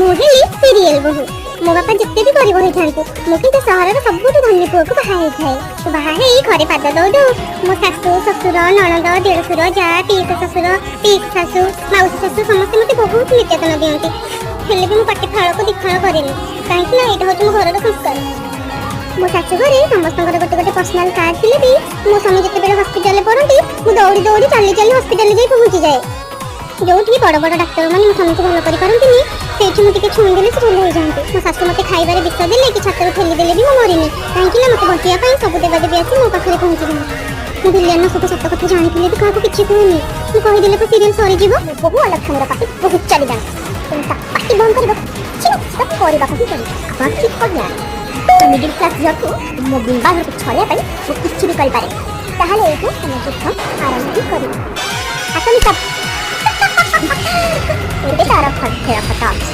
ମୁଁ ହେଲି ସିରିଏଲ ବୋହୂ। ମୋ ବାପା ଯେତେ ବି ଗରିବ ହେଇଥାନ୍ତୁ, ମୁଁ କିନ୍ତୁ ସହରର ସବୁଠୁ ଧନୀ ପୁଅକୁ ବାହା ହେଇଥାଏ। ବାହା ହେଇ ଘରେ ପାଦ ଦଉ ଦଉ ମୋ ଶାଶୁ, ଶ୍ୱଶୁର, ନଣନ୍ଦ, ଦେଢ଼ଶୁର, ଯା, ପିଇସା ଶ୍ୱଶୁର, ପିଇସୀ ଶାଶୁ, ମାଉସୀ ଶାଶୁ ସମସ୍ତେ ମୋତେ ବହୁତ ନିର୍ଯାତନା ଦିଅନ୍ତି। ହେଲେ ବି ମୁଁ ପାଟି ଫାଳକୁ ଦିଫାଳ କରେନି, କାହିଁକି ନା ଏଇଟା ହେଉଛି ମୋ ଘରର ସଂସ୍କାର। ମୋ ଶାଶୁ ଘରେ ସମସ୍ତଙ୍କର ଗୋଟେ ଗୋଟେ ପର୍ସନାଲ କାର୍ ଥିଲେ ବି ମୋ ସ୍ୱାମୀ ଯେତେବେଳେ ହସ୍ପିଟାଲରେ ପଡ଼ନ୍ତି, ମୁଁ ଦୌଡ଼ି ଦୌଡ଼ି, ଚାଲି ଚାଲି ହସ୍ପିଟାଲରେ ଯାଇ ପହଞ୍ଚିଯାଏ। ଯୋଉଠି ବଡ଼ ବଡ଼ ଡାକ୍ତରମାନେ ମୋ ସ୍ୱାମୀକୁ ଭଲ କରିପାରନ୍ତିନି, ସେଇଠି ମୁଁ ଟିକେ ଛୁଇଁ ଦେଲେ ସେ ଭଲ ହେଇଯାଆନ୍ତି। ମୋ ଶାଶୁ ମୋତେ ଖାଇବାରେ ବିଷ ଦେଲେ କି ଛାତରୁ ଠେଲି ଦେଲେ ବି ମୁଁ ମରିନି, କାହିଁକି ନା ମୋତେ ବଞ୍ଚିବା ପାଇଁ ସବୁ ଦେବାଦେବୀ ଆସି ମୋ ପାଖରେ ପହଞ୍ଚି ଯାଆନ୍ତି। ମୁଁ ଭିଲିଆନର ସବୁ ସତ କଥା ଜାଣିଥିଲେ ବି କାହାକୁ କିଛି କୁହେନି। ମୁଁ କହିଦେଲେ ତ ସିରିଏଲ ସରିଯିବ। ବୋହୂ ଅଲକ୍ଷଣୀର ପାଟି ବହୁତ ଚାଲିଯାଏ, ତେଣୁ ତା ପାଟି ବନ୍ଦ କରିବାକୁ କିଛି ନା କିଛି ତ କରିବାକୁ ହିଁ ପଡ଼ିବ। ଆପଣ ଠିକ୍ କହିଲେ। ମିଡିଲ୍ କ୍ଲାସ୍ ଝିଅକୁ ମୋ ବିମ୍ବାଧରକୁ ଛଡ଼େଇବା ପାଇଁ ମୁଁ କିଛି ବି କରିପାରେ। ତାହେଲେ ଏଇଠୁ ଆମେ ଯୁଦ୍ଧ ଆରମ୍ଭ ହିଁ କରିବା। ଆସନି ସବ, ଏବେ ତାର ଖେଳ ଖତମ।